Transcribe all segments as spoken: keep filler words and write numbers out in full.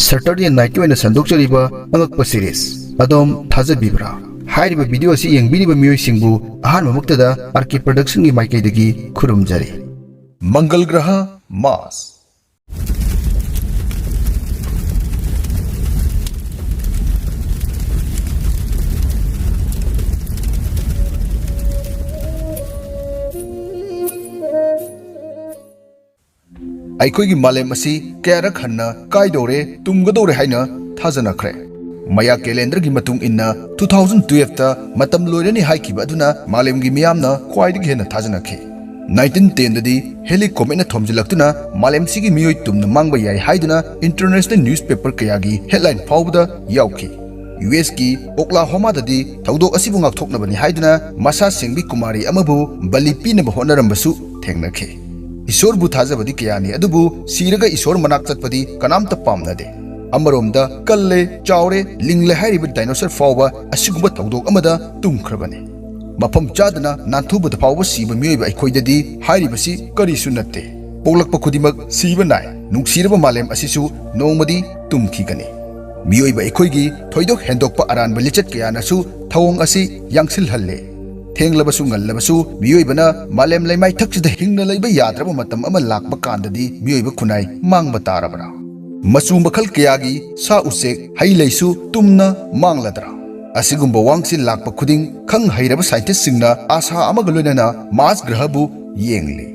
Saturday Nightꯀꯤ ꯑꯣꯏꯅ ꯁꯟꯗꯣꯛꯆꯔꯤꯕ ꯑꯉꯛꯄ series ꯑꯗꯣꯝ ꯊꯥꯖꯕꯤꯕ꯭ꯔꯥ? ꯍꯥꯏꯔꯤꯕ video ꯑꯁꯤ ꯌꯦꯡꯕꯤꯔꯤꯕ ꯃꯤꯑꯣꯏꯁꯤꯡꯕꯨ ꯑꯍꯥꯟꯕꯃꯛꯇꯗ R K Productionꯒꯤ ꯃꯥꯏꯀꯩꯗꯒꯤ ꯈꯨꯔꯨꯝꯖꯔꯤ꯫ ꯃꯪꯒꯜ ꯒ꯭ꯔꯍ, ꯃꯥꯔꯁ꯫ ꯑꯩꯈꯣꯏꯒꯤ ꯃꯥꯂꯦꯝ ꯑꯁꯤ ꯀꯌꯥꯔꯛ ꯍꯟꯅ ꯀꯥꯏꯗꯧꯔꯦ, ꯇꯨꯝꯒꯗꯧꯔꯦ ꯍꯥꯏꯅ ꯊꯥꯖꯅꯈ꯭ꯔꯦ꯫ ꯃꯌꯥ calendarꯒꯤ ꯃꯇꯨꯡ ꯏꯟꯅ two thousand twelveꯇ ꯃꯇꯝ ꯂꯣꯏꯔꯅꯤ ꯍꯥꯏꯈꯤꯕ ꯑꯗꯨꯅ ꯃꯥꯂꯦꯝꯒꯤ ꯃꯤꯌꯥꯝꯅ ꯈ꯭ꯋꯥꯏꯗꯒꯤ ꯍꯦꯟꯅ ꯊꯥꯖꯅꯈꯤ꯫ Nineteen tenꯗꯗꯤ Halley cometꯅ ꯊꯣꯝꯖꯤꯜꯂꯛꯇꯨꯅ ꯃꯥꯂꯦꯝꯁꯤꯒꯤ ꯃꯤꯑꯣꯏ ꯇꯨꯝꯅ ꯃꯥꯡꯕ ꯌꯥꯏ ꯍꯥꯏꯗꯨꯅ international newspaper ꯀꯌꯥꯒꯤ headline ꯐꯥꯎꯕꯗ ꯌꯥꯎꯈꯤ꯫ USꯀꯤ Oklahomaꯗꯗꯤ ꯊꯧꯗꯣꯛ ꯑꯁꯤꯕꯨ ꯉꯥꯛꯊꯣꯛꯅꯕꯅꯤ ꯍꯥꯏꯗꯨꯅ ꯃꯁꯥ ꯁꯦꯡꯕꯤ ꯀꯨꯃꯥꯔꯤ ꯑꯃꯕꯨ ꯕꯂꯤ ꯄꯤꯅꯕ ꯍꯣꯠꯅꯔꯝꯕꯁꯨ ꯊꯦꯡꯅꯈꯤ꯫ ꯏꯁꯣꯔꯕꯨ ꯊꯥꯖꯕꯗꯤ ꯀꯌꯥꯅꯤ, ꯑꯗꯨꯕꯨ ꯁꯤꯔꯒ ꯏꯁꯣꯔ ꯃꯅꯥꯛ ꯆꯠꯄꯗꯤ ꯀꯅꯥꯝꯇ ꯄꯥꯝꯅꯗꯦ꯫ ꯑꯃꯔꯣꯝꯗ ꯀꯜꯂꯦ, ꯆꯥꯎꯔꯦ, ꯂꯤꯡꯂꯦ ꯍꯥꯏꯔꯤꯕ dinosaur ꯐꯥꯎꯕ ꯑꯁꯤꯒꯨꯝꯕ ꯊꯧꯗꯣꯛ ꯑꯃꯗ ꯇꯨꯝꯈ꯭ꯔꯕꯅꯤ꯫ ꯃꯐꯝ ꯆꯥꯗꯅ ꯅꯥꯟꯊꯨꯕꯗ ꯐꯥꯎꯕ ꯁꯤꯕ ꯃꯤꯑꯣꯏꯕ ꯑꯩꯈꯣꯏꯗꯗꯤ ꯍꯥꯏꯔꯤꯕꯁꯤ ꯀꯔꯤꯁꯨ ꯅꯠꯇꯦ꯫ ꯄꯣꯛꯂꯛꯄ ꯈꯨꯗꯤꯡꯃꯛ ꯁꯤꯕ ꯅꯥꯏ꯫ ꯅꯨꯡꯁꯤꯔꯕ ꯃꯥꯂꯦꯝ ꯑꯁꯤꯁꯨ ꯅꯣꯡꯃꯗꯤ ꯇꯨꯝꯈꯤꯒꯅꯤ꯫ ꯃꯤꯑꯣꯏꯕ ꯑꯩꯈꯣꯏꯒꯤ ꯊꯣꯏꯗꯣꯛ ꯍꯦꯟꯗꯣꯛꯄ ꯑꯔꯥꯟꯕ ꯂꯤꯆꯠ ꯀꯌꯥꯅꯁꯨ ꯊꯧꯑꯣꯡ ꯑꯁꯤ ꯌꯥꯡꯁꯤꯜꯍꯜꯂꯦ꯫ ꯊꯦꯡꯂꯕꯁꯨ ꯉꯜꯂꯕꯁꯨ ꯃꯤꯑꯣꯏꯕꯅ ꯃꯥꯂꯦꯝ ꯂꯩꯃꯥꯏꯊꯛꯁꯤꯗ ꯍꯤꯡꯅ ꯂꯩꯕ ꯌꯥꯗ꯭ꯔꯕ ꯃꯇꯝ ꯑꯃ ꯂꯥꯛꯄ ꯀꯥꯟꯗꯗꯤ ꯃꯤꯑꯣꯏꯕ ꯈꯨꯟꯅꯥꯏ ꯃꯥꯡꯕ ꯇꯥꯔꯕ꯭ꯔꯥ? ꯃꯆꯨ ꯃꯈꯜ ꯀꯌꯥꯒꯤ ꯁꯥ ꯎꯆꯦꯛ, ꯍꯩ ꯂꯩꯁꯨ ꯇꯨꯝꯅ ꯃꯥꯡꯂꯗ꯭ꯔꯥ? ꯑꯁꯤꯒꯨꯝꯕ ꯋꯥꯍꯪꯁꯤ ꯂꯥꯛꯄ ꯈꯨꯗꯤꯡ ꯈꯪ ꯍꯩꯔꯕ scientistꯁꯤꯡꯅ ꯑꯥꯁꯥ ꯑꯃꯒ ꯂꯣꯏꯅꯅ ꯃꯥꯔꯁ ꯒ꯭ꯔꯍꯕꯨ ꯌꯦꯡꯂꯤ꯫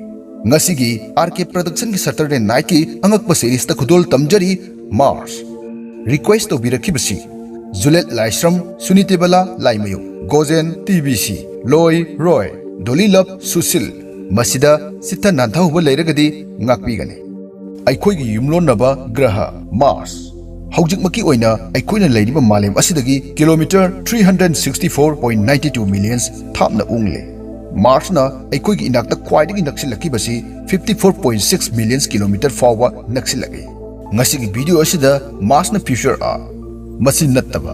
ꯉꯁꯤꯒꯤ R K Productionꯒꯤ Saturday Nightꯀꯤ ꯑꯉꯛꯄ seriesꯇ ꯈꯨꯗꯣꯜ ꯇꯝꯖꯔꯤ꯫ ꯃꯥꯔꯁ꯫ Request ꯇꯧꯕꯤꯔꯛꯈꯤꯕꯁꯤ ꯖꯨꯂꯦꯠ ꯂꯥꯏꯁ꯭ꯔꯝ, ꯁꯨꯅꯤꯇꯦꯕꯂꯥ ꯂꯥꯏꯃꯌꯨꯝ, ꯒꯣꯖꯦꯟ ꯇꯤ ꯕꯤ ꯁꯤ, ꯂꯣꯏ ꯔꯣꯏ, ꯗꯣꯂꯤ ꯂꯚ ꯁꯨꯁꯤꯜ꯫ ꯃꯁꯤꯗ ꯆꯤꯠꯊ ꯅꯥꯟꯊꯍꯧꯕ ꯂꯩꯔꯒꯗꯤ ꯉꯥꯛꯄꯤꯒꯅꯤ꯫ ꯑꯩꯈꯣꯏꯒꯤ ꯌꯨꯝꯂꯣꯟꯅꯕ ꯒ꯭ꯔꯍ ꯃꯥꯔꯁ꯫ ꯍꯧꯖꯤꯛꯃꯛꯀꯤ ꯑꯣꯏꯅ ꯑꯩꯈꯣꯏꯅ ꯂꯩꯔꯤꯕ ꯃꯥꯂꯦꯝ ꯑꯁꯤꯗꯒꯤ kilometre three hundred sixty four point nine two millions ꯊꯥꯞꯅ ꯎꯡꯂꯦ꯫ ꯃꯥꯔꯁꯅ ꯑꯩꯈꯣꯏꯒꯤ ꯏꯅꯥꯛꯇ ꯈ꯭ꯋꯥꯏꯗꯒꯤ ꯅꯛꯁꯤꯜꯂꯛꯈꯤꯕꯁꯤ fifty four point six millions kilometre ꯐꯥꯎꯕ ꯅꯛꯁꯤꯜꯂꯛꯏ꯫ ꯉꯁꯤꯒꯤ video ꯑꯁꯤꯗ ꯃꯥꯔꯁꯅ future Earth, ꯃꯁꯤ ꯅꯠꯇꯕ,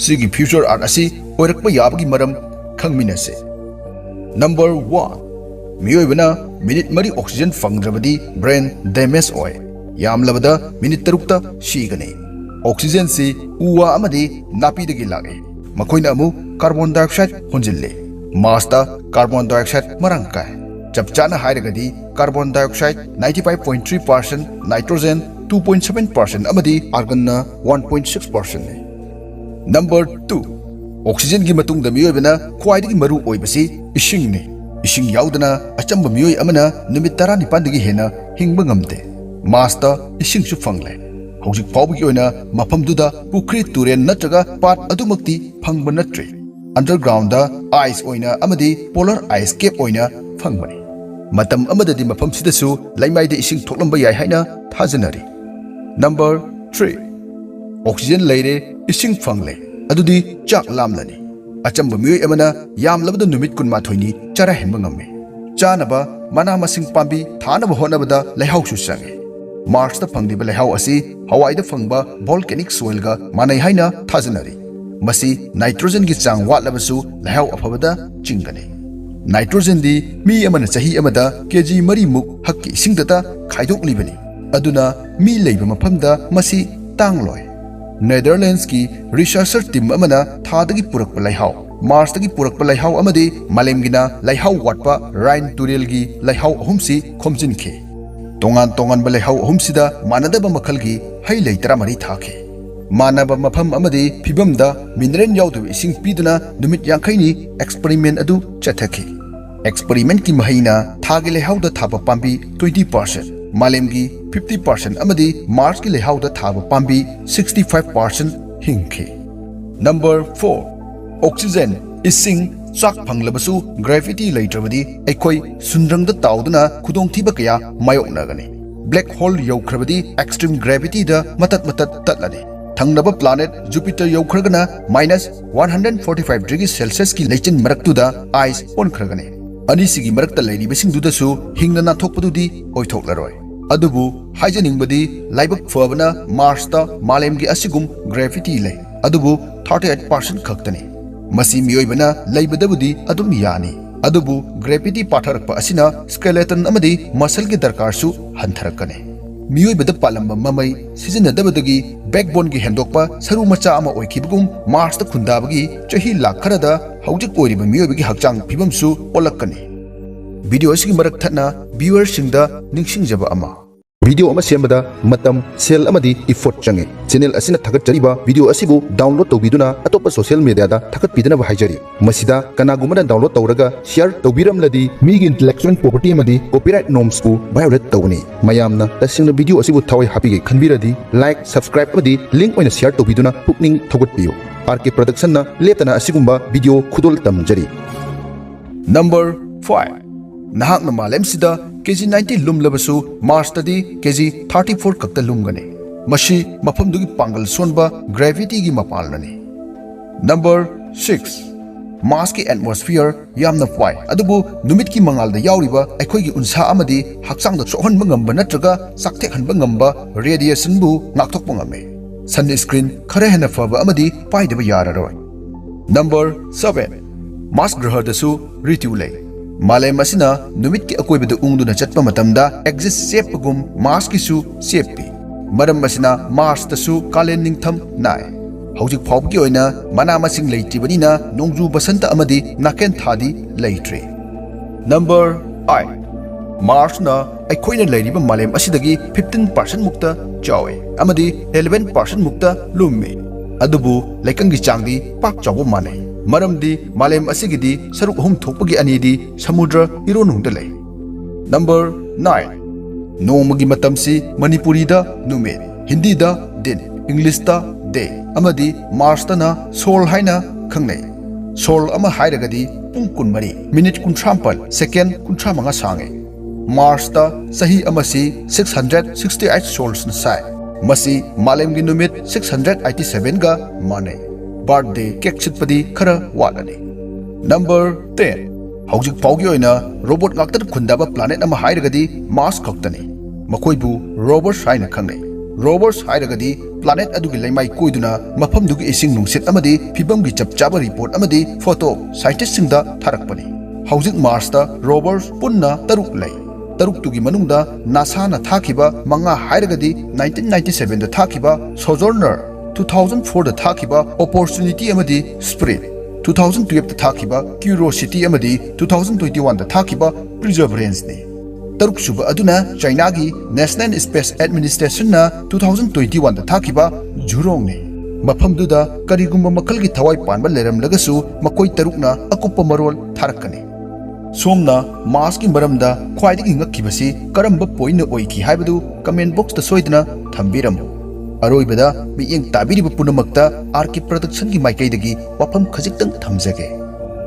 ꯁꯤꯒꯤ future Earth ꯑꯁꯤ ꯑꯣꯏꯔꯛꯄ ꯌꯥꯕꯒꯤ ꯃꯔꯝ ꯈꯪꯃꯤꯟꯅꯁꯤ꯫ Number one, ꯃꯤꯑꯣꯏꯕꯅ ꯃꯤꯅꯤꯠ ꯃꯔꯤ oxygen ꯐꯪꯗ꯭ꯔꯕꯗꯤ brain damage ꯑꯣꯏ꯫ ꯌꯥꯝꯂꯕꯗ ꯃꯤꯅꯤꯠ ꯇꯔꯨꯛꯇ ꯁꯤꯒꯅꯤ꯫ ꯑꯣꯛꯁꯤꯖꯦꯟꯁꯤ ꯎ ꯋꯥ ꯑꯃꯗꯤ ꯅꯥꯄꯤꯗꯒꯤ ꯂꯥꯛꯏ꯫ ꯃꯈꯣꯏꯅ ꯑꯃꯨꯛ ꯀꯥꯔꯕꯣꯟ ꯗꯥꯏꯑꯣꯛꯁꯥꯏꯗ ꯍꯣꯟꯖꯤꯜꯂꯤ꯫ ꯃꯥꯔꯁꯇ ꯀꯥꯔꯕꯣꯟ ꯗꯥꯏꯑꯣꯛꯁꯥꯏꯗ ꯃꯔꯥꯡ ꯀꯥꯏ꯫ ꯆꯞ ꯆꯥꯅ ꯍꯥꯏꯔꯒꯗꯤ carbon dioxide ninety five point three percent, nitrogen two point seven percent ꯑꯃꯗꯤ argonꯅ one point six percentꯅꯤ꯫ Number two, ꯑꯣꯛꯁꯤꯖꯦꯟꯒꯤ ꯃꯇꯨꯡꯗ ꯃꯤꯑꯣꯏꯕꯅ ꯈ꯭ꯋꯥꯏꯗꯒꯤ ꯃꯔꯨ ꯑꯣꯏꯕꯁꯤ ꯏꯁꯤꯡꯅꯤ꯫ ꯏꯁꯤꯡ ꯌꯥꯎꯗꯅ ꯑꯆꯝꯕ ꯃꯤꯑꯣꯏ ꯑꯃꯅ ꯅꯨꯃꯤꯠ ꯇꯔꯥꯅꯤꯄꯥꯟꯗꯒꯤ ꯍꯦꯟꯅ ꯍꯤꯡꯕ ꯉꯝꯗꯦ꯫ ꯃꯥꯔꯁꯇ ꯏꯁꯤꯡꯁꯨ ꯐꯪꯂꯦ꯫ ꯍꯧꯖꯤꯛ ꯐꯥꯎꯕꯒꯤ ꯑꯣꯏꯅ ꯃꯐꯝꯗꯨꯗ ꯄꯨꯈ꯭ꯔꯤ, ꯇꯨꯔꯦꯜ ꯅꯠꯇ꯭ꯔꯒ ꯄꯥꯠ ꯑꯗꯨꯃꯛꯇꯤ ꯐꯪꯕ ꯅꯠꯇ꯭ꯔꯤ꯫ Undergroundꯗ ice ꯑꯣꯏꯅ ꯑꯃꯗꯤ polar ice cap ꯑꯣꯏꯅ ꯐꯪꯕꯅꯤ꯫ ꯃꯇꯝ ꯑꯃꯗꯗꯤ ꯃꯐꯝꯁꯤꯗꯁꯨ ꯂꯩꯃꯥꯏꯗ ꯏꯁꯤꯡ ꯊꯣꯛꯂꯝꯕ ꯌꯥꯏ ꯍꯥꯏꯅ ꯊꯥꯖꯅꯔꯤ꯫ Number three, ꯑꯣꯛꯁꯤꯖꯦꯟ ꯂꯩꯔꯦ, ꯏꯁꯤꯡ ꯐꯪꯂꯦ, ꯑꯗꯨꯗꯤ ꯆꯥꯛ ꯂꯥꯝꯂꯅꯤ꯫ ꯑꯆꯝꯕ ꯃꯤꯑꯣꯏ ꯑꯃꯅ ꯌꯥꯝꯂꯕꯗ ꯅꯨꯃꯤꯠ ꯀꯨꯟꯃꯥꯊꯣꯏꯅꯤ ꯆꯔꯥ ꯍꯦꯟꯕ ꯉꯝꯃꯤ꯫ ꯆꯥꯅꯕ ꯃꯅꯥ ꯃꯁꯤꯡ ꯄꯥꯝꯕꯤ ꯊꯥꯅꯕ ꯍꯣꯠꯅꯕꯗ ꯂꯩꯍꯥꯎꯁꯨ ꯆꯪꯉꯤ꯫ ꯃꯥꯔꯁꯇ ꯐꯪꯂꯤꯕ ꯂꯩꯍꯥꯎ ꯑꯁꯤ ꯍꯋꯥꯏꯗ ꯐꯪꯕ volcanic soilꯒ ꯃꯥꯟꯅꯩ ꯍꯥꯏꯅ ꯊꯥꯖꯅꯔꯤ꯫ ꯃꯁꯤ nitrogenꯒꯤ ꯆꯥꯡ ꯋꯥꯠꯂꯕꯁꯨ ꯂꯩꯍꯥꯎ ꯑꯐꯕꯗ ꯆꯤꯡꯒꯅꯤ꯫ Nitrogenꯗꯤ ꯃꯤ ꯑꯃꯅ ꯆꯍꯤ ꯑꯃꯗ ꯀꯦꯖꯤ ꯃꯔꯤꯃꯨꯛ ꯍꯛꯀꯤ ꯏꯁꯤꯡꯗꯇ ꯈꯥꯏꯗꯣꯛꯂꯤꯕꯅꯤ꯫ ꯑꯗꯨꯅ ꯃꯤ ꯂꯩꯕ ꯃꯐꯝꯗ ꯃꯁꯤ ꯇꯥꯡꯂꯣꯏ꯫ Netherlandsꯀꯤ researcher team ꯑꯃꯅ ꯊꯥꯗꯒꯤ ꯄꯨꯔꯛꯄ ꯂꯩꯍꯥꯎ, ꯃꯥꯔꯁꯇꯒꯤ ꯄꯨꯔꯛꯄ ꯂꯩꯍꯥꯎ ꯑꯃꯗꯤ ꯃꯥꯂꯦꯝꯒꯤꯅ ꯂꯩꯍꯥꯎ ꯋꯥꯠꯄ Rhine ꯇꯨꯔꯦꯜꯒꯤ ꯂꯩꯍꯥꯎ ꯑꯍꯨꯝꯁꯤ ꯈꯣꯝꯖꯤꯟꯈꯤ꯫ ꯇꯣꯉꯥꯟ ꯇꯣꯉꯥꯟꯕ ꯂꯩꯍꯥꯎ ꯑꯍꯨꯝꯁꯤꯗ ꯃꯥꯟꯅꯗꯕ ꯃꯈꯜꯒꯤ ꯍꯩ ꯂꯩ ꯇꯔꯥꯃꯔꯤ ꯊꯥꯈꯤ꯫ ꯃꯥꯟꯅꯕ ꯃꯐꯝ ꯑꯃꯗꯤ ꯐꯤꯕꯝꯗ mineral ꯌꯥꯎꯗꯕ ꯏꯁꯤꯡ ꯄꯤꯗꯨꯅ ꯅꯨꯃꯤꯠ ꯌꯥꯡꯈꯩꯅꯤ experiment ꯑꯗꯨ ꯆꯠꯊꯈꯤ꯫ Experimentꯀꯤ ꯃꯍꯩꯅ ꯊꯥꯒꯤ ꯂꯩꯍꯥꯎꯗ ꯊꯥꯕ ꯄꯥꯝꯕꯤ twenty percent, ꯃꯥꯂꯦꯝꯒꯤ fifty percent ꯑꯃꯗꯤ ꯃꯥꯔꯁꯀꯤ ꯂꯩꯍꯥꯎꯗ ꯊꯥꯕ ꯄꯥꯝꯕꯤ sixty five percent ꯍꯤꯡꯈꯤ꯫ Number four, oxygen, ꯏꯁꯤꯡ, ꯆꯥꯛ ꯐꯪꯂꯕꯁꯨ gravity ꯂꯩꯇ꯭ꯔꯕꯗꯤ ꯑꯩꯈꯣꯏ ꯁꯨꯟꯗ꯭ꯔꯪꯗ ꯇꯥꯎꯗꯨꯅ ꯈꯨꯗꯣꯡꯊꯤꯕ ꯀꯌꯥ ꯃꯥꯌꯣꯛꯅꯒꯅꯤ꯫ Black hole ꯌꯧꯈ꯭ꯔꯕꯗꯤ extreme gravityꯗ ꯃꯇꯠ ꯃꯇꯠ ꯇꯠꯂꯅꯤ꯫ ꯊꯪꯅꯕ planet Jupiter ꯌꯧꯈ꯭ꯔꯒꯅ minus one hundred forty five degree Celsiusꯀꯤ ꯂꯩꯆꯤꯟ ꯃꯔꯛꯇꯨꯗ ice ꯑꯣꯟꯈ꯭ꯔꯒꯅꯤ꯫ ꯑꯅꯤꯁꯤꯒꯤ ꯃꯔꯛꯇ ꯂꯩꯔꯤꯕꯁꯤꯡꯗꯨꯗꯁꯨ ꯍꯤꯡꯅ ꯅꯥꯟꯊꯣꯛꯄꯗꯨꯗꯤ ꯑꯣꯏꯊꯣꯛꯂꯔꯣꯏ꯫ ꯑꯗꯨꯕꯨ ꯍꯥꯏꯖꯅꯤꯡꯕꯗꯤ ꯂꯥꯏꯕꯛ ꯐꯕꯅ ꯃꯥꯔꯁꯇ ꯃꯥꯂꯦꯝꯒꯤ ꯑꯁꯤꯒꯨꯝ gravity ꯂꯩ, ꯑꯗꯨꯕꯨ thirty eight percent ꯈꯛꯇꯅꯤ꯫ ꯃꯁꯤ ꯃꯤꯑꯣꯏꯕꯅ ꯂꯩꯕꯗꯕꯨꯗꯤ ꯑꯗꯨꯝ ꯌꯥꯅꯤ, ꯑꯗꯨꯕꯨ gravity ꯄꯥꯊꯔꯛꯄ ꯑꯁꯤꯅ skeleton ꯑꯃꯗꯤ muscleꯒꯤ ꯗꯔꯀꯥꯔꯁꯨ ꯍꯟꯊꯔꯛꯀꯅꯤ꯫ ꯃꯤꯑꯣꯏꯕꯗ ꯄꯥꯜꯂꯝꯕ ꯃꯃꯩ ꯁꯤꯖꯤꯟꯅꯗꯕꯗꯒꯤ backboneꯒꯤ ꯍꯦꯟꯗꯣꯛꯄ ꯁꯔꯨ ꯃꯆꯥ ꯑꯃ ꯑꯣꯏꯈꯤꯕꯒꯨꯝ Marsꯇ ꯈꯨꯟꯗꯥꯕꯒꯤ ꯆꯍꯤ ꯂꯥꯛ ꯈꯔꯗ ꯍꯧꯖꯤꯛ ꯑꯣꯏꯔꯤꯕ ꯃꯤꯑꯣꯏꯕꯒꯤ ꯍꯛꯆꯥꯡ ꯐꯤꯕꯝꯁꯨ ꯑꯣꯜꯂꯛꯀꯅꯤ꯫ Video ꯑꯁꯤꯒꯤ ꯃꯔꯛ ꯊꯠꯅ viewerꯁꯤꯡꯗ ꯅꯤꯡꯁꯤꯡꯖꯕ ꯑꯃ꯫ Video ꯑꯃ ꯁꯦꯝꯕꯗ ꯃꯇꯝ, ꯁꯦꯜ ꯑꯃꯗꯤ effort ꯆꯪꯏ꯫ Channel ꯑꯁꯤꯅ ꯊꯥꯒꯠꯆꯔꯤꯕ video ꯑꯁꯤꯕꯨ download ꯇꯧꯕꯤꯗꯨꯅ ꯑꯇꯣꯞꯄ social mediaꯗ ꯊꯥꯒꯠꯄꯤꯗꯅꯕ ꯍꯥꯏꯖꯔꯤ꯫ ꯃꯁꯤꯗ ꯀꯅꯥꯒꯨꯝꯕꯅ download ꯇꯧꯔꯒ share ꯇꯧꯕꯤꯔꯝꯂꯗꯤ ꯃꯤꯒꯤ intellectual property ꯑꯃꯗꯤ copyright normsꯄꯨ violate ꯇꯧꯒꯅꯤ꯫ ꯃꯌꯥꯝꯅ ꯇꯁꯦꯡꯅ video ꯑꯁꯤꯕꯨ ꯊꯋꯥꯏ ꯍꯥꯞꯄꯤꯒꯦ ꯈꯟꯕꯤꯔꯗꯤ like, subscribe ꯑꯃꯗꯤ link ꯑꯣꯏꯅ share ꯇꯧꯕꯤꯗꯨꯅ ꯄꯨꯛꯅꯤꯡ ꯊꯧꯒꯠꯄꯤꯌꯨ꯫ R K Productionꯅ ꯂꯦꯞꯇꯅ ꯑꯁꯤꯒꯨꯝꯕ video ꯈꯨꯗꯣꯜ ꯇꯝꯖꯔꯤ꯫ Number five, ꯅꯍꯥꯛꯅ ꯃꯥꯂꯦꯝꯁꯤꯗ K G ninety ꯂꯨꯝꯂꯕꯁꯨ Marsꯇꯗꯤ K G thirty four ꯈꯛꯇ ꯂꯨꯝꯒꯅꯤ꯫ ꯃꯁꯤ ꯃꯐꯝꯗꯨꯒꯤ ꯄꯥꯡꯒꯜ ꯁꯣꯟꯕ gravityꯒꯤ ꯃꯄꯥꯜꯅꯅꯤ꯫ Number six, Marsꯀꯤ atmosphere ꯌꯥꯝꯅ ꯄꯥꯏ, ꯑꯗꯨꯕꯨ ꯅꯨꯃꯤꯠꯀꯤ ꯃꯉꯥꯜꯗ ꯌꯥꯎꯔꯤꯕ ꯑꯩꯈꯣꯏꯒꯤ ꯎꯟꯁꯥ ꯑꯃꯗꯤ ꯍꯛꯆꯥꯡꯗ ꯁꯣꯛꯍꯟꯕ ꯉꯝꯕ ꯅꯠꯇ꯭ꯔꯒ ꯆꯥꯛꯊꯦꯛꯍꯟꯕ ꯉꯝꯕ radiationꯕꯨ ꯉꯥꯛꯊꯣꯛꯄ ꯉꯝꯃꯤ꯫ Sunscreen ꯈꯔ ꯍꯦꯟꯅ ꯐꯕ ꯑꯃꯗꯤ ꯄꯥꯏꯗꯕ ꯌꯥꯔꯔꯣꯏ꯫ Number seven, Mars ꯒ꯭ꯔꯍꯗꯁꯨ ꯔꯤꯇꯨ ꯂꯩ꯫ ꯃꯥꯂꯦꯝ ꯑꯁꯤꯅ ꯅꯨꯃꯤꯠꯀꯤ ꯑꯀꯣꯏꯕꯗ ꯎꯪꯗꯨꯅ ꯆꯠꯄ ꯃꯇꯝꯗ axis ꯆꯦꯞꯄꯒꯨꯝ Marsꯀꯤꯁꯨ ꯆꯦꯞꯄꯤ꯫ ꯃꯔꯝ ꯑꯁꯤꯅ Marsꯇꯁꯨ ꯀꯥꯂꯦꯟ ꯅꯤꯡꯊꯝ ꯅꯥꯏ꯫ ꯍꯧꯖꯤꯛ ꯐꯥꯎꯕꯒꯤ ꯑꯣꯏꯅ ꯃꯅꯥ ꯃꯁꯤꯡ ꯂꯩꯇ꯭ꯔꯤꯕꯅꯤꯅ ꯅꯣꯡꯖꯨ ꯕꯁꯟꯇ ꯑꯃꯗꯤ ꯅꯥꯀꯦꯟ ꯊꯥꯗꯤ ꯂꯩꯇ꯭ꯔꯤ꯫ Number eight, Marsꯅ ꯑꯩꯈꯣꯏꯅ ꯂꯩꯔꯤꯕ ꯃꯥꯂꯦꯝ ꯑꯁꯤꯗꯒꯤ fifteen percent ꯃꯨꯛꯇ ꯆꯥꯎꯏ ꯑꯃꯗꯤ eleven percent ꯃꯨꯛꯇ ꯂꯨꯝꯃꯤ꯫ ꯑꯗꯨꯕꯨ ꯂꯩꯀꯪꯒꯤ ꯆꯥꯡꯗꯤ ꯄꯥꯛ ꯆꯥꯎꯕ ꯃꯥꯟꯅꯩ, ꯃꯔꯝꯗꯤ ꯃꯥꯂꯦꯝ ꯑꯁꯤꯒꯤꯗꯤ ꯁꯔꯨꯛ ꯑꯍꯨꯝ ꯊꯣꯛꯄꯒꯤ ꯑꯅꯤꯗꯤ ꯁꯃꯨꯗ꯭ꯔ ꯏꯔꯣꯟꯅꯨꯡꯗ ꯂꯩ꯫ Number nine, ꯅꯣꯡꯃꯒꯤ ꯃꯇꯝꯁꯤ ꯃꯅꯤꯄꯨꯔꯤꯗ ꯅꯨꯃꯤꯠ, ꯍꯤꯟꯗꯤꯗ ꯗꯤꯟ, ꯏꯪꯂꯤꯁꯇ day ꯑꯃꯗꯤ Marsꯇꯅ ꯁꯣꯜ ꯍꯥꯏꯅ ꯈꯪꯅꯩ꯫ ꯁꯣꯜ ꯑꯃ ꯍꯥꯏꯔꯒꯗꯤ ꯄꯨꯡ ꯀꯨꯟꯃꯔꯤ, minute ꯀꯨꯟꯊ꯭ꯔꯥ ꯃꯥꯄꯜ, second ꯀꯨꯟꯊ꯭ꯔꯥ ꯃꯉꯥ ꯁꯥꯡꯉꯤ꯫ Marsꯇ ꯆꯍꯤ ꯑꯃꯁꯤ six hundred sixty eight solsꯅ ꯁꯥꯏ꯫ ꯃꯁꯤ ꯃꯥꯂꯦꯝꯒꯤ ꯅꯨꯃꯤꯠ six hundred eighty sevenꯒ ꯃꯥꯟꯅꯩ꯫ Birthday cake ꯁꯤꯠꯄꯗꯤ ꯈꯔ ꯋꯥꯠꯂꯅꯤ꯫ Number ten, ꯍꯧꯖꯤꯛ ꯐꯥꯎꯒꯤ ꯑꯣꯏꯅ robot ꯉꯥꯛꯇꯅ ꯈꯨꯟꯗꯥꯕ planet ꯑꯃ ꯍꯥꯏꯔꯒꯗꯤ Mars ꯈꯛꯇꯅꯤ꯫ ꯃꯈꯣꯏꯕꯨ rovers ꯍꯥꯏꯅ ꯈꯪꯅꯩ꯫ Rovers ꯍꯥꯏꯔꯒꯗꯤ planet ꯑꯗꯨꯒꯤ ꯂꯩꯃꯥꯏ ꯀꯣꯏꯗꯨꯅ ꯃꯐꯝꯗꯨꯒꯤ ꯏꯁꯤꯡ ꯅꯨꯡꯁꯤꯠ ꯑꯃꯗꯤ ꯐꯤꯕꯝꯒꯤ ꯆꯞ ꯆꯥꯕ report ꯑꯃꯗꯤ photo scientistꯁꯤꯡꯗ ꯊꯥꯔꯛꯄꯅꯤ꯫ ꯍꯧꯖꯤꯛ Marsꯇ rovers ꯄꯨꯟꯅ ꯇꯔꯨꯛ ꯂꯩ꯫ ꯇꯔꯨꯛꯇꯨꯒꯤ ꯃꯅꯨꯡꯗ NASAꯅ ꯊꯥꯈꯤꯕ ꯃꯉꯥ ꯍꯥꯏꯔꯒꯗꯤ, nineteen ninety sevenꯗ ꯊꯥꯈꯤꯕ Sojourner, two thousand fourꯗ ꯊꯥꯈꯤꯕ Opportunity ꯑꯃꯗꯤ Spirit, two thousand twelveꯇ ꯊꯥꯈꯤꯕ Curiosity ꯑꯃꯗꯤ two thousand twenty oneꯗ ꯊꯥꯈꯤꯕ Perseveranceꯅꯤ꯫ ꯇꯔꯨꯛꯁꯨꯕ ꯑꯗꯨꯅ ꯆꯥꯏꯅꯥꯒꯤ National Space Administrationꯅ two thousand twenty oneꯗ ꯊꯥꯈꯤꯕ Zhurongꯅꯤ꯫ ꯃꯐꯝꯗꯨꯗ ꯀꯔꯤꯒꯨꯝꯕ ꯃꯈꯜꯒꯤ ꯊꯋꯥꯏ ꯄꯥꯟꯕ ꯂꯩꯔꯝꯂꯒꯁꯨ, ꯃꯈꯣꯏ ꯇꯔꯨꯛꯅ ꯑꯀꯨꯞꯄ ꯃꯔꯣꯜ ꯊꯥꯔꯛꯀꯅꯤ꯫ ꯁꯣꯝꯅ Marsꯀꯤ ꯃꯔꯝꯗ ꯈ꯭ꯋꯥꯏꯗꯒꯤ ꯉꯛꯈꯤꯕꯁꯤ ꯀꯔꯝꯕ pointꯅ ꯑꯣꯏꯈꯤ ꯍꯥꯏꯕꯗꯨ comment boxꯇ ꯁꯣꯏꯗꯅ ꯊꯝꯕꯤꯔꯝꯃꯨ꯫ ꯑꯔꯣꯏꯕꯗ, ꯃꯤꯠꯌꯦꯡ ꯇꯥꯕꯤꯔꯤꯕ ꯄꯨꯝꯅꯃꯛꯇ RK Productionꯒꯤ ꯃꯥꯏꯀꯩꯗꯒꯤ ꯋꯥꯐꯝ ꯈꯖꯤꯛꯇꯪ ꯊꯝꯖꯒꯦ꯫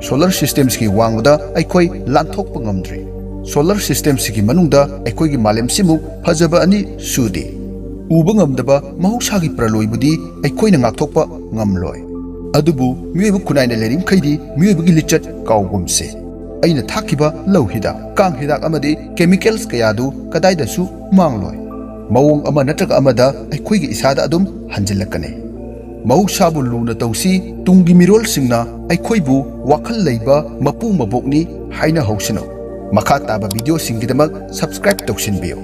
Solar Systemꯁꯤꯒꯤ ꯋꯥꯡꯃꯗ ꯑꯩꯈꯣꯏ ꯂꯥꯟꯊꯣꯛꯄ ꯉꯝꯗ꯭ꯔꯤ꯫ Solar Systemꯁꯤꯒꯤ ꯃꯅꯨꯡꯗ ꯑꯩꯈꯣꯏꯒꯤ ꯃꯥꯂꯦꯝꯁꯤꯃꯨꯛ ꯐꯖꯕ ꯑꯅꯤ ꯁꯨꯗꯦ꯫ ꯎꯕ ꯉꯝꯗꯕ ꯃꯍꯧꯁꯥꯒꯤ ꯄ꯭ꯔꯂꯣꯏꯕꯨꯗꯤ ꯑꯩꯈꯣꯏꯅ ꯉꯥꯛꯊꯣꯛꯄ ꯉꯝꯂꯣꯏ꯫ ꯑꯗꯨꯕꯨ ꯃꯤꯑꯣꯏꯕ ꯈꯨꯟꯅꯥꯏꯅ ꯂꯩꯔꯤꯃꯈꯩꯗꯤ ꯃꯤꯑꯣꯏꯕꯒꯤ ꯂꯤꯆꯠ ꯀꯥꯎꯒꯨꯝꯁꯦ꯫ ꯑꯩꯅ ꯊꯥꯛꯈꯤꯕ ꯂꯧ ꯍꯤꯗꯥꯛ, ꯀꯥꯡ ꯍꯤꯗꯥꯛ ꯑꯃꯗꯤ chemicals ꯀꯌꯥꯗꯨ ꯀꯗꯥꯏꯗꯁꯨ ꯃꯥꯡꯂꯣꯏ꯫ ꯃꯑꯣꯡ ꯑꯃ ꯅꯠꯇ꯭ꯔꯒ ꯑꯃꯗ ꯑꯩꯈꯣꯏꯒꯤ ꯏꯁꯥꯗ ꯑꯗꯨꯝ ꯍꯟꯖꯤꯜꯂꯛꯀꯅꯤ꯫ ꯃꯍꯧꯁꯥꯕꯨ ꯂꯨꯅ ꯇꯧꯁꯤ, ꯇꯨꯡꯒꯤ ꯃꯤꯔꯣꯜꯁꯤꯡꯅ ꯑꯩꯈꯣꯏꯕꯨ ꯋꯥꯈꯜ ꯂꯩꯕ ꯃꯄꯨ ꯃꯕꯣꯛꯅꯤ ꯍꯥꯏꯅ ꯍꯧꯁꯅꯨ꯫ ꯃꯈꯥ ꯇꯥꯕ videoꯁꯤꯡꯒꯤꯗꯃꯛ subscribe ꯇꯧꯁꯤꯟꯕꯤꯌꯨ꯫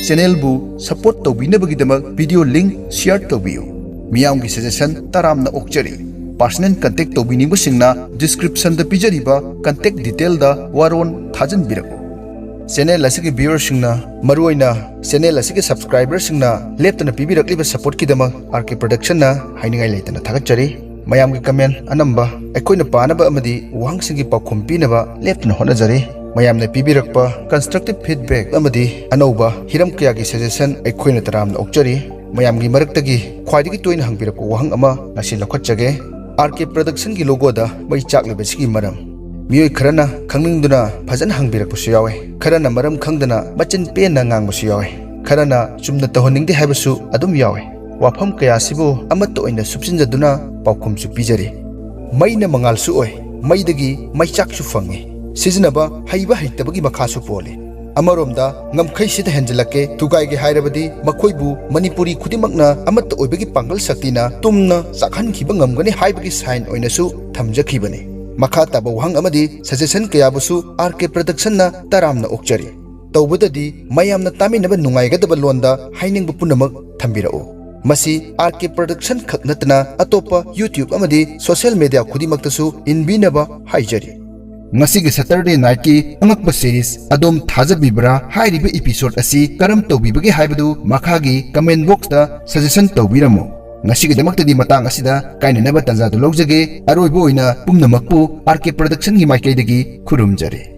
Channelꯕꯨ support ꯇꯧꯕꯤꯅꯕꯒꯤꯗꯃꯛ video link share ꯇꯧꯕꯤꯌꯨ꯫ ꯃꯤꯌꯥꯝꯒꯤ suggestion ꯇꯔꯥꯝꯅ ꯑꯣꯛꯆꯔꯤ꯫ Personal contact ꯇꯧꯕꯤꯅꯤꯡꯕꯁꯤꯡꯅ descriptionꯗ ꯄꯤꯖꯔꯤꯕ contact detailꯗ ꯋꯥꯔꯣꯜ ꯊꯥꯖꯤꯟꯕꯤꯔꯛꯎ꯫ Channel ꯑꯁꯤꯒꯤ viewerꯁꯤꯡꯅ, ꯃꯔꯨꯑꯣꯏꯅ channel ꯑꯁꯤꯒꯤ subscriberꯁꯤꯡꯅ ꯂꯦꯞꯇꯅ ꯄꯤꯕꯤꯔꯛꯂꯤꯕ supportꯀꯤꯗꯃꯛ RK Productionꯅ ꯍꯥꯏꯅꯤꯡꯉꯥꯏ ꯂꯩꯇꯅ ꯊꯥꯒꯠꯆꯔꯤ꯫ ꯃꯌꯥꯝꯒꯤ comment ꯑꯅꯝꯕ ꯑꯩꯈꯣꯏꯅ ꯄꯥꯅꯕ ꯑꯃꯗꯤ ꯋꯥꯍꯪꯁꯤꯡꯒꯤ ꯄꯥꯎꯈꯨꯝ ꯄꯤꯅꯕ ꯂꯦꯞꯇꯅ ꯍꯣꯠꯅꯖꯔꯤ꯫ ꯃꯌꯥꯝꯅ ꯄꯤꯕꯤꯔꯛꯄ constructive feedback ꯑꯃꯗꯤ ꯑꯅꯧꯕ ꯍꯤꯔꯝ ꯀꯌꯥꯒꯤ suggestion ꯑꯩꯈꯣꯏꯅ ꯇꯔꯥꯝꯅ ꯑꯣꯛꯆꯔꯤ꯫ ꯃꯌꯥꯝꯒꯤ ꯃꯔꯛꯇꯒꯤ ꯈ꯭ꯋꯥꯏꯗꯒꯤ ꯇꯣꯏꯅ ꯍꯪꯕꯤꯔꯛꯄ ꯋꯥꯍꯪ ꯑꯃ ꯉꯁꯤ ꯂꯧꯈꯠꯆꯒꯦ꯫ RK Productionꯒꯤ logoꯗ ꯃꯩ ꯆꯥꯛꯂꯤꯕꯁꯤꯒꯤ ꯃꯔꯝ꯫ ꯃꯤꯑꯣꯏ ꯈꯔꯅ ꯈꯪꯅꯤꯡꯗꯨꯅ ꯐꯖꯅ ꯍꯪꯕꯤꯔꯛꯄꯁꯨ ꯌꯥꯎꯋꯦ, ꯈꯔꯅ ꯃꯔꯝ ꯈꯪꯗꯅ ꯃꯆꯤꯟ ꯄꯦꯟꯅ ꯉꯥꯡꯕꯁꯨ ꯌꯥꯎꯋꯦ, ꯈꯔꯅ ꯆꯨꯝꯅ ꯇꯧꯍꯟꯅꯤꯡꯗꯦ ꯍꯥꯏꯕꯁꯨ ꯑꯗꯨꯝ ꯌꯥꯎꯋꯦ꯫ ꯋꯥꯐꯝ ꯀꯌꯥꯁꯤꯕꯨ ꯑꯃꯠꯇ ꯑꯣꯏꯅ ꯁꯨꯞꯆꯤꯟꯖꯗꯨꯅ ꯄꯥꯎꯈꯨꯝꯁꯨ ꯄꯤꯖꯔꯤ꯫ ꯃꯩꯅ ꯃꯉꯥꯜꯁꯨ ꯑꯣꯏ, ꯃꯩꯗꯒꯤ ꯃꯩꯆꯥꯛꯁꯨ ꯐꯪꯉꯤ꯫ ꯁꯤꯖꯤꯟꯅꯕ ꯍꯩꯕ ꯍꯩꯇꯕꯒꯤ ꯃꯈꯥꯁꯨ ꯄꯣꯜꯂꯤ꯫ ꯑꯃꯔꯣꯝꯗ ꯉꯝꯈꯩꯁꯤꯗ ꯍꯦꯟꯖꯤꯜꯂꯛꯀꯦ, ꯊꯨꯒꯥꯏꯒꯦ ꯍꯥꯏꯔꯕꯗꯤ ꯃꯈꯣꯏꯕꯨ ꯃꯅꯤꯄꯨꯔꯤ ꯈꯨꯗꯤꯡꯃꯛꯅ ꯑꯃꯠꯇ ꯑꯣꯏꯕꯒꯤ ꯄꯥꯡꯒꯜ ꯁꯛꯇꯤꯅ ꯇꯨꯝꯅ ꯆꯥꯛꯍꯟꯈꯤꯕ ꯉꯝꯒꯅꯤ ꯍꯥꯏꯕꯒꯤ sign ꯑꯣꯏꯅꯁꯨ ꯊꯝꯖꯈꯤꯕꯅꯤ꯫ ꯃꯈꯥ ꯇꯥꯕ ꯋꯥꯍꯪ ꯑꯃꯗꯤ suggestion ꯀꯌꯥꯕꯨꯁꯨ RK Productionꯅ ꯇꯔꯥꯝꯅ ꯑꯣꯛꯆꯔꯤ꯫ ꯇꯧꯕꯗꯗꯤ ꯃꯌꯥꯝꯅ ꯇꯥꯃꯤꯟꯅꯕ ꯅꯨꯡꯉꯥꯏꯒꯗꯕ ꯂꯣꯟꯗ ꯍꯥꯏꯅꯤꯡꯕ ꯄꯨꯝꯅꯃꯛ ꯊꯝꯕꯤꯔꯛꯎ꯫ ꯃꯁꯤ R K Production ꯈꯛ ꯅꯠꯇꯅ ꯑꯇꯣꯞꯄ YouTube ꯑꯃꯗꯤ social media ꯈꯨꯗꯤꯡꯃꯛꯇꯁꯨ ꯏꯟꯕꯤꯅꯕ ꯍꯥꯏꯖꯔꯤ꯫ ꯉꯁꯤꯒꯤ Saturday Nightꯀꯤ ꯑꯉꯛꯄ series ꯑꯗꯣꯝ ꯊꯥꯖꯕꯤꯕ꯭ꯔꯥ? ꯍꯥꯏꯔꯤꯕ episode ꯑꯁꯤ ꯀꯔꯝ ꯇꯧꯕꯤꯕꯒꯦ ꯍꯥꯏꯕꯗꯨ ꯃꯈꯥꯒꯤ comment boxꯇ suggestion ꯇꯧꯕꯤꯔꯝꯃꯨ꯫ ꯉꯁꯤꯒꯤꯗꯃꯛꯇꯗꯤ ꯃꯇꯥꯡ ꯑꯁꯤꯗ ꯀꯥꯏꯅꯅꯕ ꯇꯥꯟꯖꯥꯗꯨ ꯂꯧꯖꯒꯦ꯫ ꯑꯔꯣꯏꯕ ꯑꯣꯏꯅ ꯄꯨꯝꯅꯃꯛꯄꯨ R K Productionꯒꯤ ꯃꯥꯏꯀꯩꯗꯒꯤ ꯈꯨꯔꯨꯝꯖꯔꯤ꯫